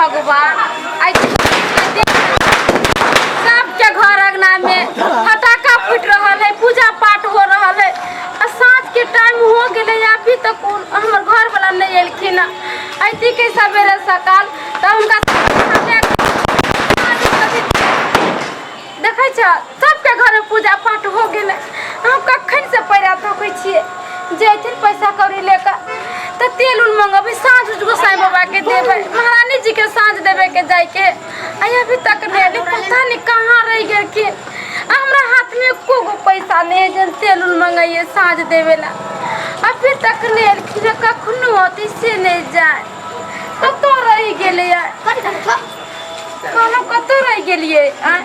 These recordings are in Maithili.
भगवान, आइ सबके घर अंगना में फटाका फूट रहल है, पूजा पाठ हो रहल है, आ साँझ के टाइम हो गेलै, अभी तक हमर घर वाला नहीं एलखिन हँ। अयती के सवेरे सकाल तऽ हुनका देखै छ, सबके घर में पूजा पाठ हो गेलै। हम कखन से पैरा तकै छियै जे अयथिन पैसा कौड़ी ले कऽ तऽ तेल उल मंगेबै, साँझ उझ गोसाई बाबा के देबै, महारानी जी के साँझ देबै के जाइके। आ अभी तक नहि एलै, पता नहि कहाँ रहि गेलखिन। आ हमरा हाथमे एको गो पैसा नहि है जे तेल उल मंगैयै साँझ देबै ला। अभी तक नहि एलखिन हँ, कखनो अथी से नहि जाय, कतऽ रहि गेलै? कहलहुँ कतऽ रहि गेलियै? आँय,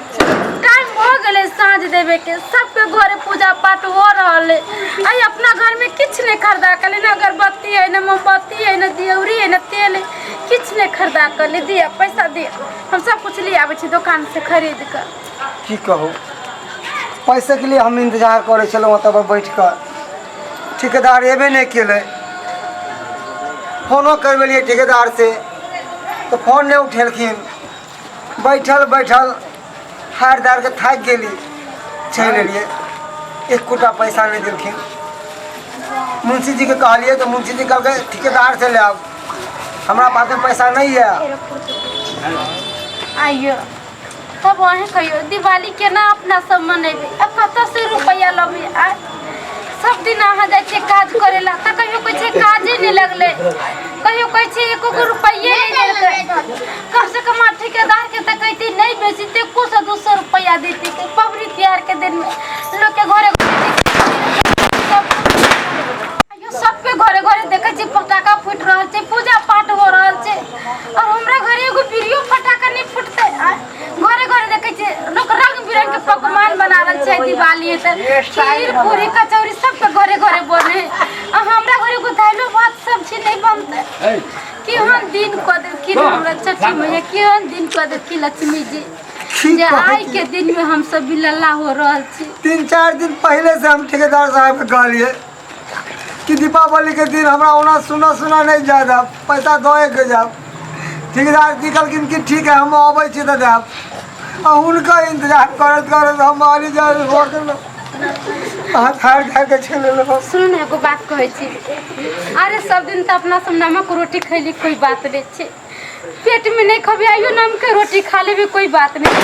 टाइम भऽ गेलै साँझ देबेके, सबके घरे पूजा पाठ हो रहल है, आइ अपना घरमे किछु नहि खरीदा के ने अगरबत्ती है, ने मोमबत्ती है, ने दियौरी है, ने तेल है, किछु नहि खरीदा के ले। दिअ पैसा दिअ, हम सब कुछ ले आबै छी दोकानसँ खरीद कऽ। की कहू, पैसाके लिए हम इंतजार करै छलहुँ ओतऽ पर बैठ कऽ, ठेकेदार एबे नहि केलै। फोनो करबेलियै ठेकेदार से तऽ फोन नहि उठेलखिन। बैठल बैठल हारि दारि कऽ थाकि गेली, चलि एलियै, एकोटा पैसा नहि देलखिन। मुंशी जीके कहलियै तऽ मुंशी जी कहलकै ठेकेदार से लायब, हमरा पासमे पैसा नहि यऽ। आइयो तब अहें कहियो, दिवाली केना अपना सब मनेबै आ कतऽसँ रुपैआ लबै? आ सब दिन अहाँ जाइ छियै काज करै ला तऽ कहियो कहै छियै काजे नहि लगलै, कहियो कहै छियै एको गो रुपैए नहि देलकै। कमसँ कम अहाँ ठेकेदारके तऽ कहिती, नहि बेसी तऽ एको सए 200 रुपैआ देती। पबनी तिहारके दिनमे लोकके घरे आइयो सबके घरे घरे देखै छी पटाखा फूटि रहल छै, पूजा पाठ हो रहल छै, और हमरा घरे एगो बीड़ियो पटाखा नहि फूटतै? घरे घरे देखै छी लोक रंग बिरंग के पकवान बना रहल छै। दिवाली तऽ खीर पूरी कचौड़ी सबके घरे घरे बने, आ हमरा घरे एगो दालियो भात सब्जी नहि बनतै। केहन दिन कऽ देलखिन हमरा छठी मैया, केहन दिन कऽ देलखिन लक्ष्मी जी की जे कहै आइ के दिन में हम सब बिलल्ला हो रहल छी। 3-4 दिन पहले से हम ठेकेदार साहब के कहलिए कि दीपावली के दिन हमरा ओना सुना सुना नहीं जाय देब, पैसा दए के जायब। ठेकेदार जी कहलखिन कि ठीक है, हम अबै छी तऽ देब। आ हुनकर इंतजार करैत करैत हम आली जाय भऽ गेलहुँ, हाथ हारि हारि के चलि एलहुँ। सुनू ने, एगो बात कहै छी। अरे सब दिन तऽ अपना सब नमक रोटी खैली, कोई बात नहीं छै, पेट में नहीं खबे, आइयो नमक के रोटी खा लेबे, कोई बात नहीं,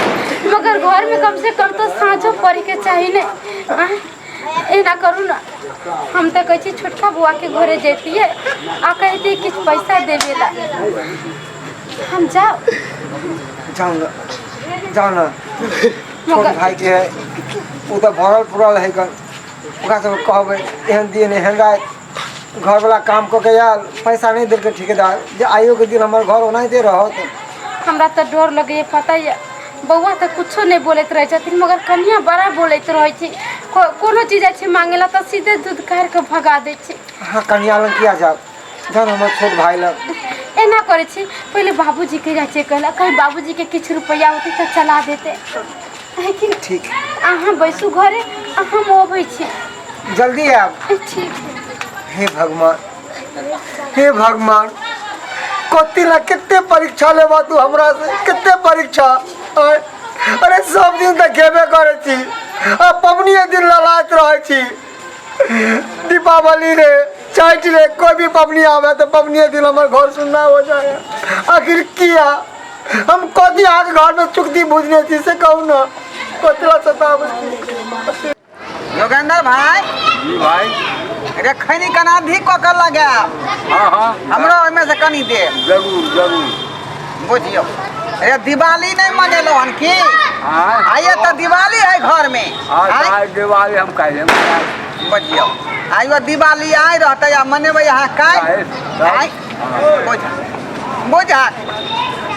मगर घर में कम से कम तो साँझो पड़े के चाही ने। आँय, एना करू ने, हम तऽ कहै छी छोटका बौआ के घरे जैतियै आ कहितियै किछु पैसा देबे ला। हम जाउ? जाउ ने, जाउ ने, छोट भाई के है ओ तऽ भरल पुरल है गन, ओकरा सबके कहबै एहन दिन एहन राति घरवला काम कऽ के आयल, पैसा नहि देलकै ठेकेदार, जे आइयो के दिन हमर घर ओनाहिते रहत। हमरा तऽ डर लगैए, पता यऽ? बौआ तऽ कुछो नहि बोलैत रहै छथिन, मगर कनिया बड़ा बोलैत रहै छै। कोनो चीज जाइ छै मांगे ला तऽ सीधे दूध काढ़ि कऽ भगा दै छै। अहाँ कनिया लग किया जायब? जाउ ने हमर छोट भाई लग। एना करै छी, पहिले बाबूजीके जाइ छियै कहला, कहीं बाबूजीके किछु रुपैआ होतै तऽ चला देतै, है कि नहि? ठीक। अहाँ बैसू घरे, आ हम अबै छी। जल्दी आयब। ठीक। हे भगवान, हे भगवान, कथी ला कते परीक्षा लेबा तू हमरा से, कते परीक्षा? आँय? अरे सब दिन तऽ खेबे करै छी आ पबनिए दिन ललायत रहै छी। दीपावली रे, छठि रे, कोई भी पबनी आवे तऽ पबनिए दिन हमर घर सुन्ना हो जाए। आखिर किया? हम कथी अहाँके घरमे चुकती बुझने छी से कहू ने, कथी ला सताबै छी? योगेंद्र भाई। जी भाई। रे खैनी कना अधिक कऽ के लगायब। हाँ हाँ। हमरो ओहिमे से कनी दे। जरूर जरूर। बुझियौ रे, दिवाली नहि मनेलहुँ हन की? हाँ। आइए तऽ दिवाली है घर में। हाँ। आँय? आइ दिवाली हम काल्हि मनायब। बुझियौ, आइयो दिवाली आइ रहतै आ मनेबै अहाँ काल्हि? काल्हि। आँय? बुझ बुझ,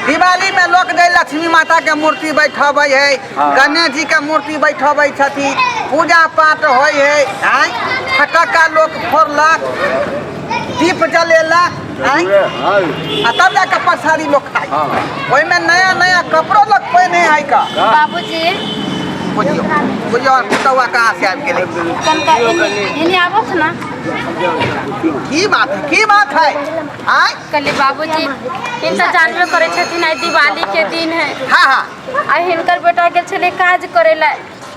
दिवाली में लोक जे लक्ष्मी माता के मूर्ति बैठबै है, गणेश जी के मूर्ति बैठबै छथिन, पूजा पाठ होइ है, आँय, फटक्का लोक फोड़लक, दीप जलेलक, आँय, आ तब जाके प्रसादी लोक खाइ। ओहिमे नया नया कपड़ो लोक पहिने है का। बाबूजी। बुझियौ बुझियौ और पुतौआ कहाँ से आबि गेलै। कनिका एने एने आबथ ना। की बात है, की बात है? आय कहली बाबूजी हिनका जानबे करै छथिन आइ दिवाली के दिन है। हाँ हाँ। आ हिनकर बेटा गेल छलै काज करै लए,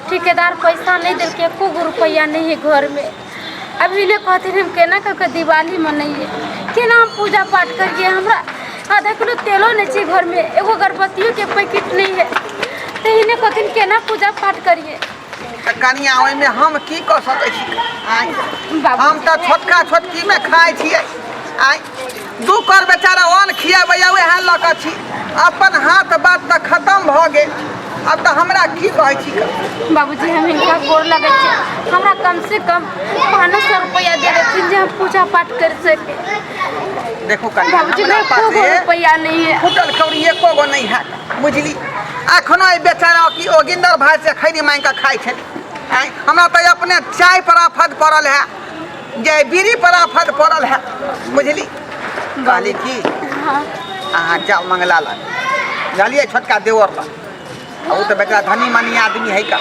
ठेकेदार पैसा नहीं देलकै, एको गो रुपैआ नहीं है घर में। अभी ले कहथिन हम केना कऽ के दिवाली मनैयै, केना हम पूजा पाठ करियै, हमरा आधा किलो तेलो नहीं छै घर में, एगो अगरबत्तियों के पैकेट नहीं है, तऽ हिने कहथिन केना पूजा पाठ करियै। तऽ कनिया ओहिमे हम की कऽ सकै छी? आँय बाबू हम तऽ छोटका छोटकीमे खाइ छियै। आँय दू कर बेचारा अन्न खियाबैया उएह लऽ कऽ छी, अपन हाथ बात तऽ खतम भऽ गेल। आब तऽ हमरा की कहै छी? बाबूजी हम हिनका गोर लगै छी, हमरा कम से कम 500 रुपैआ दे देथिन जे हम पूजा पाठ कर सके। देखू कनिया बाबूजी हमरा एको पास गो रुपैआ नहीं है। फूटल कौड़ी एको गो नहीं है बुझली। अखनो ई बेचारा की ओगिंदर भाई से खैनी मांगि कऽ खाइ छै। आँय हमरा तऽ अपने चाय पर आफत पड़ल है, जे बीड़ी पर आफत पड़ल है बुझली। कहली की हाँ अहाँ जाउ मंगला लग, बुझलियै छोटका देवर लग, आ ओ तऽ बेचारा धनी मनी आदमी है का,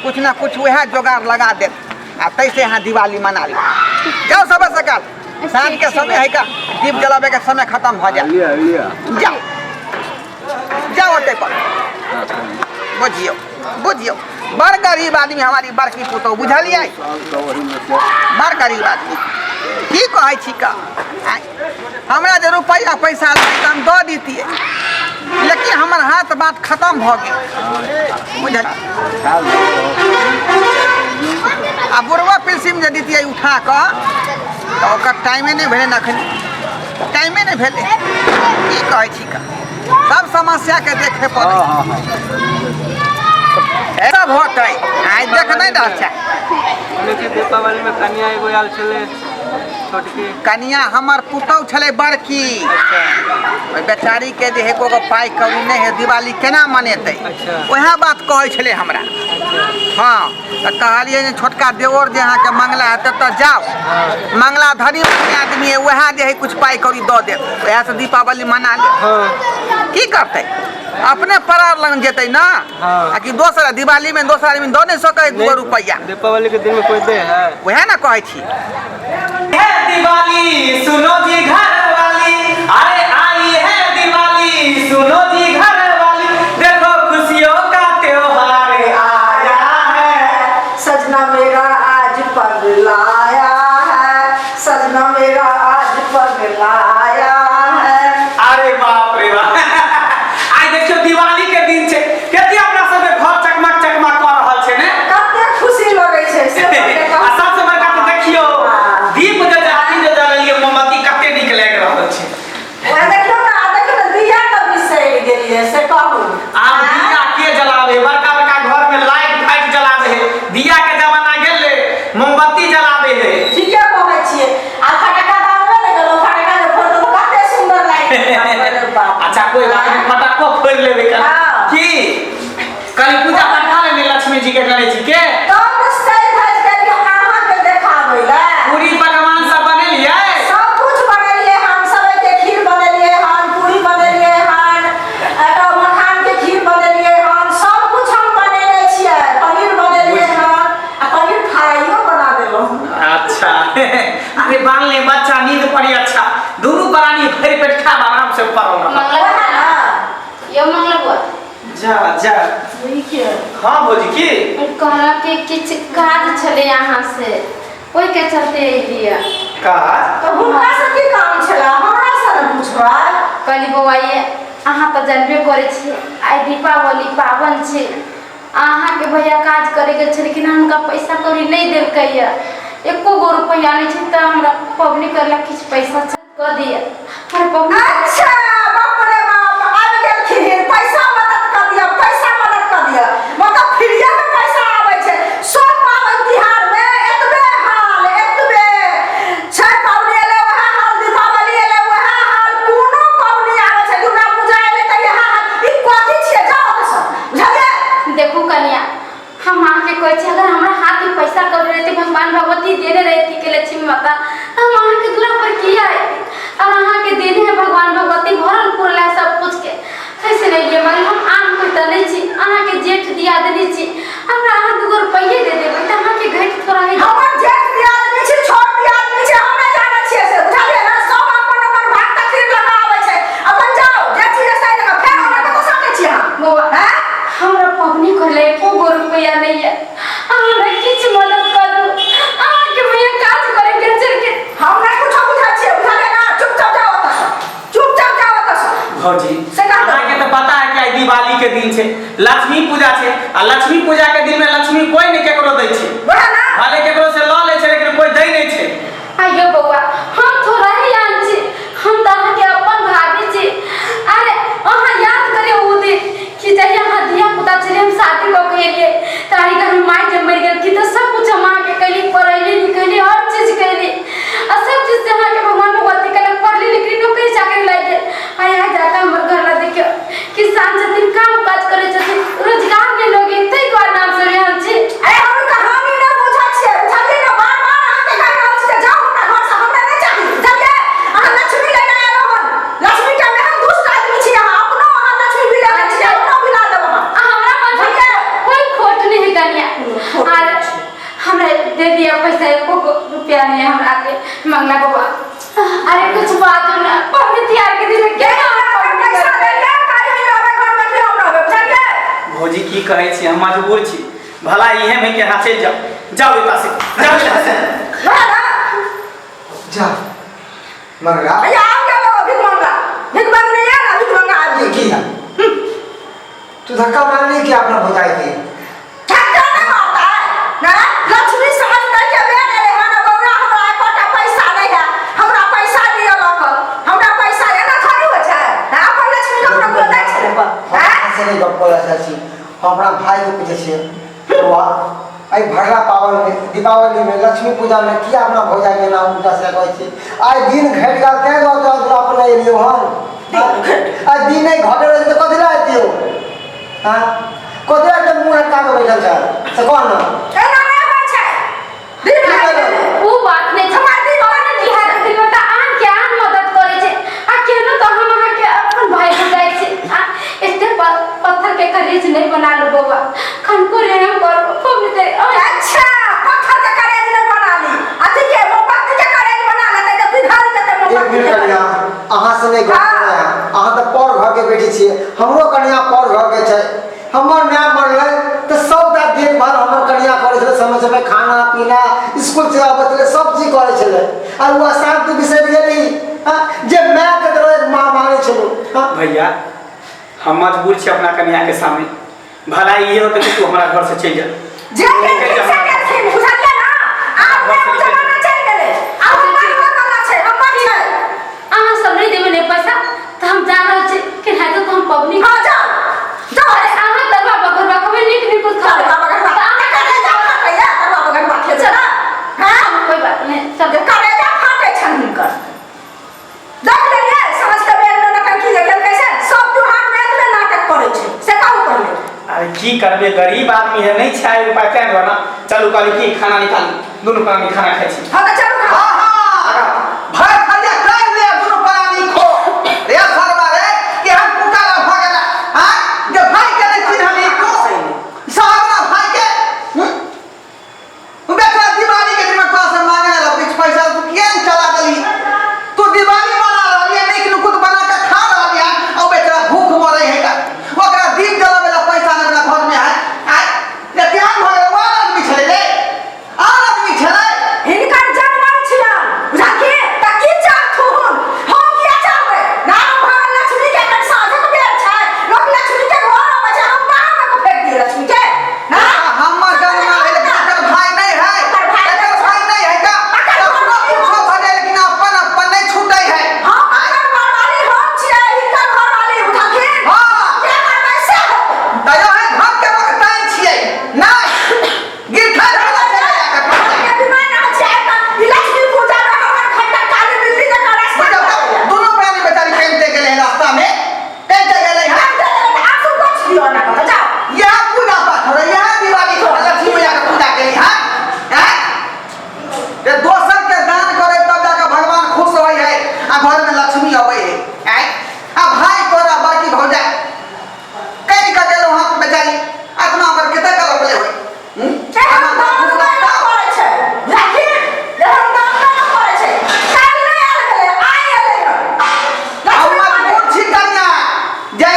कुछ ना कुछ वएह जोगाड़ लगा देत आ तैसे अहाँ दिवाली मना ली। जाउ सब सकाल, साँझ के समय है का, दीप जलाबे के समय खत्म भऽ जाए। लिअ लिअ। जाउ जाउ ओतै पर। बुझियौ बुझियौ बड़ गरीब आदमी हमारी बड़की पुतहु बुझलियै, बड़ गरीब आदमी। की कहै छी का? आँय, हमरा जे रुपैआ पैसा लगतै हम दऽ दितियै, लेकिन हमर हाथ बात खत्म भऽ गेल बुझल। आ बुढ़वा पिलसिम जे दितियै उठा कऽ तऽ ओकर टाइमे नहि भेलै, एखन टाइमे नहि भेलै। की कहै छी का? सब समस्याके देखे पड़ै हाँ हाँ। सब होतै। आइ देख नहि रहल छै। सुनै दीपावली में कनिया एगो आयल छलै छोटकी। कनिया हमर पुतहु छलै बड़की। अच्छा। ओहि बेचारी के जे एको गो पाइ कौड़ी नहि है, दिवाली केना मनेतै? अच्छा। वएह बात कहै छलै हमरा। हाँ तऽ कहलियै जे छोटका देवर जे अहाँके मंगला हेतै तऽ जाउ, मंगला धनी मनी आदमी है, वएह जे है कुछ पाइ कौड़ी दऽ देत, वएह से दीपावली मना लेत। हाँ। की करतै? अपने परार लग जेतै ना। हाँ। आ कि दोसर दिवाली में दोसर आदमी दऽ नहि सकै 2 रुपैआ। दीपावली के दिन में कोई दे है? वएह ना कहै छी। है दिवाली सुनो जी घर वाली, अरे आई है दिवाली सुनो जी घर वाली, देखो खुशियों का त्योहार आया है। सजना मेरा आज पगलाया है, सजना मेरा आज पगलाया है। अरे बाप रे बाप, आइ देखियो दिवाली के दिन छै, कते अपना सब के घर चकमक चकमक कऽ रहल छै ने, कते खुशी लगै छै से आ सबसे बड़का तऽ देखियो दीप जे अथी जे जलेलियै मोमबत्ती कते नीक लागि रहल छै। वएह देखियौ ने, आ देखियौ ने दिया तऽ बिसरि गेलियै से कहू। आब दिया के जलावे, बड़का बड़का घर में लाइट फाइट जलावे है, दिया के जमाना गेलै, मोमबत्ती जलावे है। ठीके कहै छियै। आ फटका दामो ने गेलौ, फटका जे फोड़तौ तऽ कते सुन्दर लागि बाप। अच्छा कोई बात नहीं, फटक्को फोड़ि लेबै कल। हाँ। की कल पूजा पाठ खा लेने लक्ष्मी जी के गणेश जी के, तब सज धज के अहाँके देखाबै लए पूरी पकवान सब बनेलियै, सब कुछ बनेलियै हम, सब के खीर बनेलियै हन, पूरी बनेलियै हन, एकर मखान के खीर बनेलियै हन, सब कुछ हम बनेने छियै, पनीर बनेलियै हन, आ पनीर फ्राइयो बना देलहुँ। अच्छा अरे बाल ले बच्चा नींद पड़ी। अच्छा दोनों प्राणी भरि पेट खा आराम से पड़ल रह। मंगला वएह ना। यो मंगला बुआ। जा जा। ठीक है। हाँ भौजी की कहला कि किछु काज छलै अहाँ से, ओहि के चलते अयलियै। काज? तऽ हुनका से की काम छलै, हमरा से ने पुछबै। कहली बौआ ये अहाँ तऽ जानबे करै छियै आइ दीपावली पाबनि छै, अहाँके भैया काज करे गेल छलखिन, हुनका पैसा कौड़ी नहि देलकै यऽ, एको गो रुपैआ नहि छै, तऽ हमरा पबनी करै लए किछु पैसा कऽ दिअ। अच्छा बाप रे बाप, आबि गेलखिन, पैसा मदद कऽ दिअ, पैसा मदद कऽ दिअ, मतलब फ्रीए में पैसा आबै छै। सब पाबनि तिहार में एतबे हाल, एतबे छठि पाबनि एलै वएह हाल, दीपावली एलै वएह हाल, कोनो पाबनि आबै छै, दुर्गा पूजा एलै तऽ इएह हाल। ई कथी छियै? जाउ ओतऽसँ, बुझलियै? देखू कनिया, हम अहाँके कहै छी अगर हमरा हाथ में पैसा कौड़ी रहती, भगवान भगवती देने रहती के लक्ष्मी माता, हम अहाँके दुरा पर किया अयती? और अहाँके देने है भगवान भगवती भरल पुरल है सब कुछ के, कैसे नहीं लिए? मगर हम आम कोई तऽ नहीं छी, अहाँके जेठ दियादनी छी, हमरा पबनी करले एको गो रुपया नहीं है। अहाँ हमरा किछु मदद करू। अहाँके भैया काज करे के चल हम नहीं कुछो बुझै छियै, बुझलियै ना? चुपचाप जाओ ओतऽ से, चुपचाप जाओ ओतऽ से। भौजी से कह दो। अहाँके तऽ पता है कि आइ दिवाली के दिन छै, लक्ष्मी पूजा छै, आ लक्ष्मी पूजा के दिन में लक्ष्मी कोई नहि केकरो दै छै। वएह ना। भले केकरो से लऽ लै छै लेकिन कोई दै नहि छै। आइयो बौआ, हम थोड़ा ही आन छी, हम तऽ अहाँके अपन भाभी छी। अरे अहाँ याद करियौ ओ दिन कि जहिया अहाँ धिया पुता छलियै, हम शादी कऽ के एलियै, ताही घर में माय जे मरि गेलखिन तऽ सब कुछ हम अहाँके कैली, पढ़ैली लिखैली, हर चीज कैली, आ सब चीज से अहाँके भगवान भगवती केलक, पढ़ली लिखली, नौकरी चाकरी लागि गेल। आ यहाँ जाकऽ हमर घर ला देखियौ, किसान छथिन, काम काज करै छथिन, रोजगार नहि लोगे, ताहि दुआरे नाम सब एहन छी। अरे हम कहानी नहि बुझै छियै, बुझलियै ने? बार बार अहाँके कहि रहल छी जे जाउ हमरा घर से, हमरा नहि चाही, बुझलियै? अहाँ लक्ष्मी लए एलहुँ हन, लक्ष्मी के एहन दुष्ट आदमी छी अहाँ, अपनो अहाँ लक्ष्मी बिला छी, अपनो बिला देब अहाँ। आ हमरा मन में कोई खोट नहीं है कनिया। आर हमरा दे दिया पैसा, एको गो रुपया नहीं है हमरा के। मंगला बबा, अरे कुछ बाजू ना, पबनी तिहार के दिन में केना हमरा पैसा देलियै, काल्हि ही रहबै घर में कि हम रहबै, बुझलियै? भौजी की कहै छी, हम मजबूर छी, भला इहे में के अहाँ चलि जाउ, जाउ एतऽ से, जाउ एतऽ से। वएह ना। जा मंगला। भैया आब गेलो भीख मंगा, भीख मंगने आयल ना, भीख मंगा आदमी। ये की है? तू धक्का मारली कि अपना भौजाई के? धक्का नहीं मारता है ना, लक्ष्मी साँझ दै के बेर एलै हन, बौआ हमरा एकोटा पैसा नहीं है, हमरा पैसा दिअ लऽ कऽ, हमरा पैसा एना थोड़ी होइ छै ना, अपन लक्ष्मी ककरो केओ दै छै? हम अहाँ से नहीं गप करऽ चाहै छी, हम अपना भाई के पूछै छियै, बौआ एहि भरला पाबनि में, दीपावली में, लक्ष्मी पूजा में किया अपना भौजाई के नाम उल्टा से कहै छी? आइ दिन घटि गेल तैं दुआरे तोरा दुरा पर नहि एलियौ हन। आइ दिन नहि घटल रहै तऽ कथी लए अइतियौ? हँ, कथी लए तऽ मुँह हटका कऽ बैठल छै से कह ने। एना नहि होइ छै, दिन की घटि भेलै? गेलै। उ बात नहि छै, हमर दिन पबनी तिहार के दिन में तऽ आन के आन मदद करै छै, आ केहनो तऽ हम अहाँके अपन भाई बुझाइ छी। आ एते पत्थर के करेज नहि बना लू बौआ, खनको रहम करू पबनी ते। अच्छा, पत्थर के करेज नहि बना ली, अथी के मोमबत्ती के करेज बना लेतै तऽ पिघल जेतै एक मोमबत्ती मिनट के। कनिया, अहाँ से नहि गप हाँ। है, अहाँ तऽ पर घर के बेटी छियै, हमरो कनिया पर घर के छै। हमर माय मरलै तऽ सबटा देखभाल हमर कनिया करै छलै, समय समय खाना पीना, स्कूल से अबै छलै, सब चीज करै छलै, आ ओ आसान तू बिसरि गेली? हाँ, जे मायके तरह माँ मानै छलहुँ। हाँ? भैया हम मजबूर छी अपना कन्या के सामने, भला इहे होतै कि तू हमरा घर से चलि जा। जे गेलखिन से गेलखिन, बुझलियै ना? आब नहि, ओ जमाना चलि गेलै, आब हमर घर वाला छै, हमर छै। अहाँ सब नहि देबै ने पैसा तऽ हम जा रहल छी केनाहितो तऽ हम पबनी। हँ जाउ जाउ। अरे अहाँ तरुआ बघरुआ खेबै, नीक नीक तरुआ खाबै। बघरुआ तऽ अहाँ करेजा फाटैया, तरुआ बघरुआ खेबै ना? हँ। कोई बात नहीं, चल। करेजा फाटै छनि हुनकर, देख लेलियै? साँझ के बेर में नटंकी जे केलकै से सब त्योहार में एतबे नाटक करै छै, से कहू पहिले। अरे की करबै, गरीब आदमी है, नहि छै उपाय, तें दुआरे ना। चलू, कहली की खाना निकालू, दुनू प्राणी खाना खाइ छी। हँ तऽ चलू खाउ। हाँ हाँ, भाई खलिया कर ले, दुनू प्राणी खो रे। सरवा रे, केहन पुकारा भ गेला? हाँ, जे भाई के नहीं चिन्हली तू सारा भाई के। हम्म? बेटा दिवाली के दिन में तोरा से मांगे ला कुछ पैसा, तू किया नहीं चला देली? तू दिवाली मना रहली है, नीक नुकुत बना के खा रहली है, और बेचारा भूख मरे है का, ओकरा दीप जलावे ला पैसा नहीं अपना घर में है। आय ये ध्यान भ गेल, आन आदमी छलै रे, आन आदमी छलै। हिनकर जन्मल छियन, बुझलखिन तऽ की चाहथुन, हम किया चाहबै ना? हम भगवान लक्ष्मी के एखन साँझक बेर छै, लोक लक्ष्मी के घर अबै छै, हम बाहर में फेंक दियै लक्ष्मी के ना? हमर जन्म है लेकिन एकर भाई नहीं है। एकर भाई एकर नहि भाई नहीं है का एकर कखनो भाई कुछो भऽ जाए लेकिन अपन अपन नहीं छूटै है। हम एकर घरवाली हम छियै, हिनकर घरवाली, बुझलखिन? हाँ। जे करबै से हेतै। तैयो है घर के लोग टाइम छियै नहीं गिरखा धरला छै के बीमार रहै छियै तऽ ई लक्ष्मी पूजा में हमर घर काली बिल्ली जकाँ रास्ता करैया। दुनू प्राणी बेचारी कनिते गेलै रास्ता में, कनिते गेलै है। आंसू पोछि दियौ ना कतऽ जाउ। यह पूजा पाठ हो यह दिवाली हो, लक्ष्मी मैया के पूजा केली है हैं? जे दोसर के दान करे तब जाके भगवान खुश होइ है आ घर में लक्ष्मी अबै है। हैं? आ भाई तोरा बड़की भौजा कहि कऽ गेलहुँ हम, बेचारी अपना पर कते कलपले होइ। हम्म? एहन दान नहि ने पड़ै छै, बुझलखिन? एहन दान नहि ने पड़ै छै। काल्हि नहि आयल गेलै, आइ एलै हन। हम मजबूर छी कनिया जे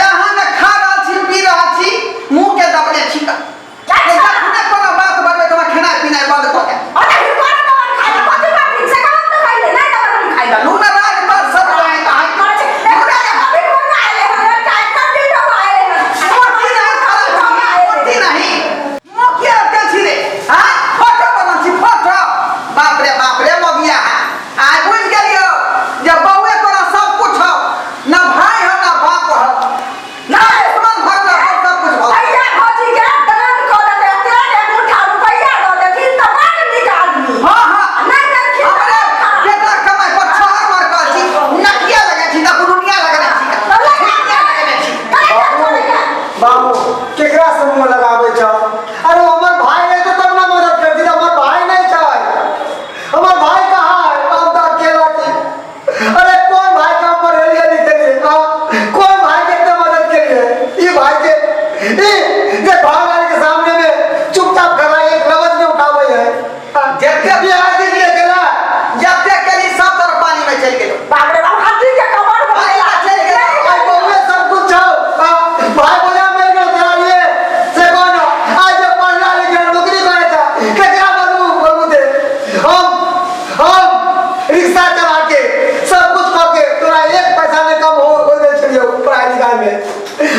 जाय में।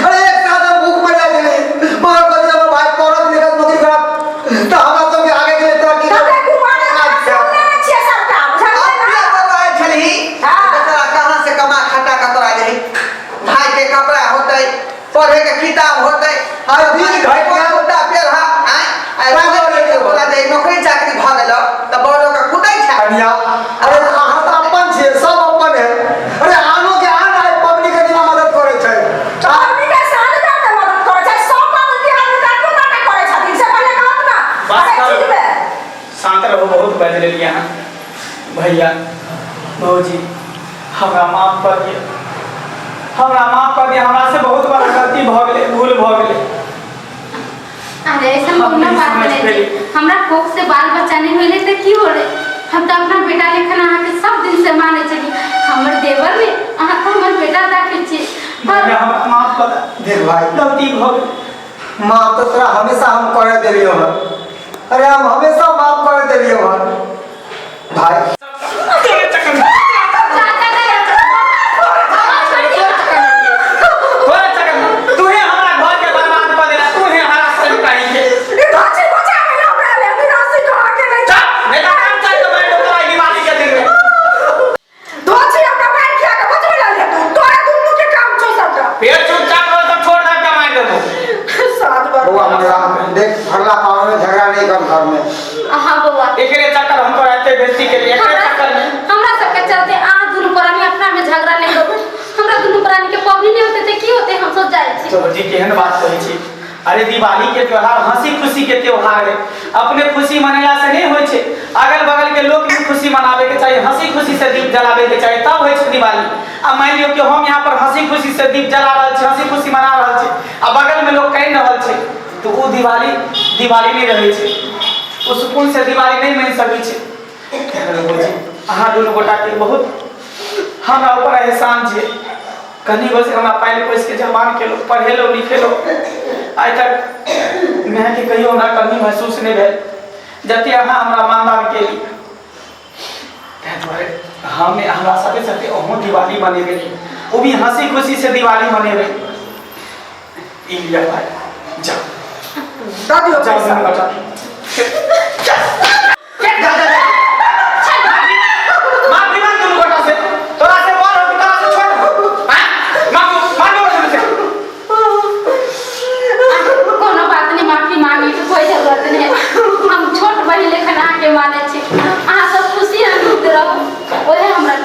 अरे एक साथ हम भूख मर जाय छलियै, मगर कथी हमर भाई पढ़त लिखत नौकरी करत तऽ हमरा सबके आगे के लिए तरक्की तबे करत। कुमारे सुन लेने छियै सबटा, बुझलियै अपने ना? बताए छलही हाँ। बेचारा कहाँ से कमा खटा के तोरा देही भाई के कपड़ा होतै पढ़े के किताब होतै आइ दिन घटि गेल। मुद्दा पेड़ हा आय आइ पाइ लऽ लेतै ओ। तोरा जे नौकरी चाकरी भऽ गेलौ तऽ बड़ो के कुदै छै। कनिया, अरे अहाँ तऽ अपन छियै, सब अपन है। अरे आनो के आन आइ पबनी के दिना मदद करै छै। पबनी के साँझ रात मदद करै छै, सब पबनी तिहार में कतबो नाटक करै छथिन से पहिले कहत ना। बस अरे करू। चीज में शांत रहू, बहुत बाजि लेलियै अहाँ। भैया भौजी हमरा माफ कऽ दिअ, हमरा माफ कऽ दिअ, हमरा से बहुत बड़ा गलती भऽ गेलै, भूल भऽ गेलै। अरे ऐसा हम कोनो नहीं बात समझ नहीं पेली। छै। हमरा कोख से बाल बच्चा नहीं होले तऽ की होले, हम तऽ अपना बेटा लेखन अहाँके सब दिन से मानै छली। हमर देवर में अहाँ तऽ हमर बेटा राखै छी। भैया हमरा माफ कऽ दे, देख भाई गलती भऽ गेल। माफ तऽ तोरा हमेशा हम करे देलियौ हन। अरे हम हमेशा माफ करे देलियौ हन भाई। तोरे चक्कर में, तोरे चक्कर में तूहे हमरा घर के बर्बाद कऽ देला, तूहे हरा सही कहीं के। ई धोची बचा गेल हमरा ले, निराशी कहाँ के नहीं। चल नहीं तो काम चाहिए तो मैं तोरा दिवाली के दिन में धोची हमरा मार खिया के बचबै लगे तू, तोरा दुनू के काम छौ सबटा। पेट चुपचाप रहो तो छोड़ दे कमाई देबो। साँझ बार बउआ हमरा देख भरला पावन में झगड़ा नहीं कर घर में। हाँ बउआ, एकरे चक्कर हम तोरा एते बेइज्जती केलियै, एकरे हमरा चक्कर में। हमरा सबके चलते अहाँ दुनू प्राणी अपना में झगड़ा नहीं करू। हमरा दुनू प्राणी के पबनी नहीं होते तऽ की होते, हम सब जाइ छी। जी केहन बात कहै छी। अरे दिवाली के त्योहार हंसी खुशी के त्योहार है, अपने खुशी मनेला से नहीं होइ छै, अगल बगल के लोग भी खुशी मनावे के चाहिए, हंसी खुशी से दीप जलावे के चाहिए, तब होइ छै दिवाली। आ मान लियौ कि हम यहाँ पर हंसी खुशी से दीप जला रहल छी, हंसी खुशी मना रहल छी, आ बगल में लोग कानि रहल छै, तऽ ओ दिवाली दिवाली नहीं रहै छै, ओ सुकून से दिवाली नहीं मना सकै छै। जी अहाँ दुनू गोटा के बहुत हमरा ऊपर एहसान छै, कनी बस हमरा पालि पोसि के जवान केलहुँ, पढ़ेलहुँ लिखेलहुँ, आइ तक मायके कहियो हमरा कमी महसूस नहि भेल जते अहाँ हमरा मानदान केली। ताहि दुआरे हम हमरा साथे साथे अहूँ दिवाली मनेबै, ओ भी हंसी खुशी से दिवाली मनेबै। ई लिअ पाइ, जाउ दऽ दियौ जाउ पैसा। दुनू गोटा। जा, जा, जा। माफी मांग दुनू गोटा से, तोरा से बड़ हो कि तोरा से छोट हो? हाँ? मांगू, मांगू दुनू से। कोनो बात नहीं, माफी मांगे के कोई जरूरत नहीं है। हम छोट बहिन लेखन अहाँके मानै छी, अहाँ सब खुशी आनन्द रहू, ओहे हमरा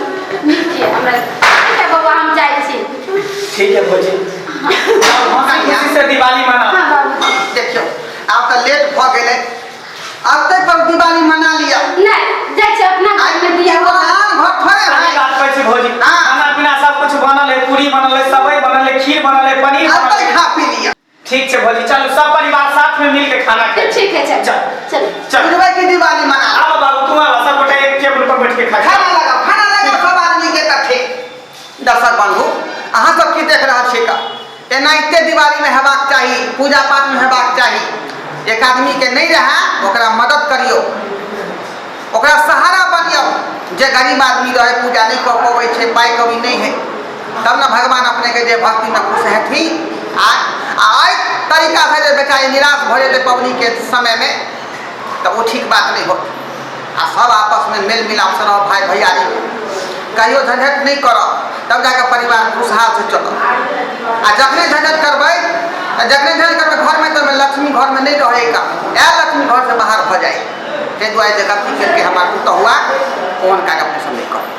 नीक है। हमरा ठीक है बउआ, हम जाइ छी। ठीक है भौजी, हंसी खुशी से दिवाली मना। हाँ बाबू। देखियौ आब तऽ लेट भऽ गेलै, अब तक पर दिवाली मना लिअ। नहीं जाइ छी अपना घर में दिया। आन घर थोड़े सही है। बात कहै छी भौजी। हाँ। खाना पीना सब कुछ बनल है, पूरी बनल है, सबई बनल है, खीर बनल है, पनीर अब बनल तक है। खा पी लिअ। ठीक छै भौजी, चलू सब परिवार साथ में मिल के खाना खाइ। ठीक है, चल चल। चल चल। बुझबै कि दिवाली मना। आब बाबू तू आब, सब गोटे एक टेबुल पर बैठ के खा। खाना लगाओ, खाना लगाओ सब आदमी के इकट्ठे। दर्शक बंधु अहाँ सब की देख रहल छी का एनाहिते दिवाली में हेबाक चाही, पूजा पाठ में हेबाक चाही। एक आदमी के नहीं रहे ओकरा मदद करियो, ओकरा सहारा बनियो। जे गरीब आदमी रहे पूजा नहीं कऽ पबै छै, पाइ कौड़ी नहीं है, तब ने भगवान अपने के जे भक्ति में खुश हेथिन। आ एहि तरीका से जे बेचारी निराश भऽ जेतै पबनी के समय में तऽ ओ ठीक बात नहीं होत। आ सब आपस में मेल मिलाप से रह, भाई भैयारी कहियो झंझट नहीं करब, तब जाके परिवार खुशहाल से चलत। आ जखने झंझट करबै तऽ जखने झंझट करबै घर में, तऽ लक्ष्मी घर में नहीं रहेगा, ए लक्ष्मी घर से बाहर भऽ जाए। ताहि दुआरे जे गलती केलकै हमार पुतहुआ, ओहन काज अपने सब नहीं करब।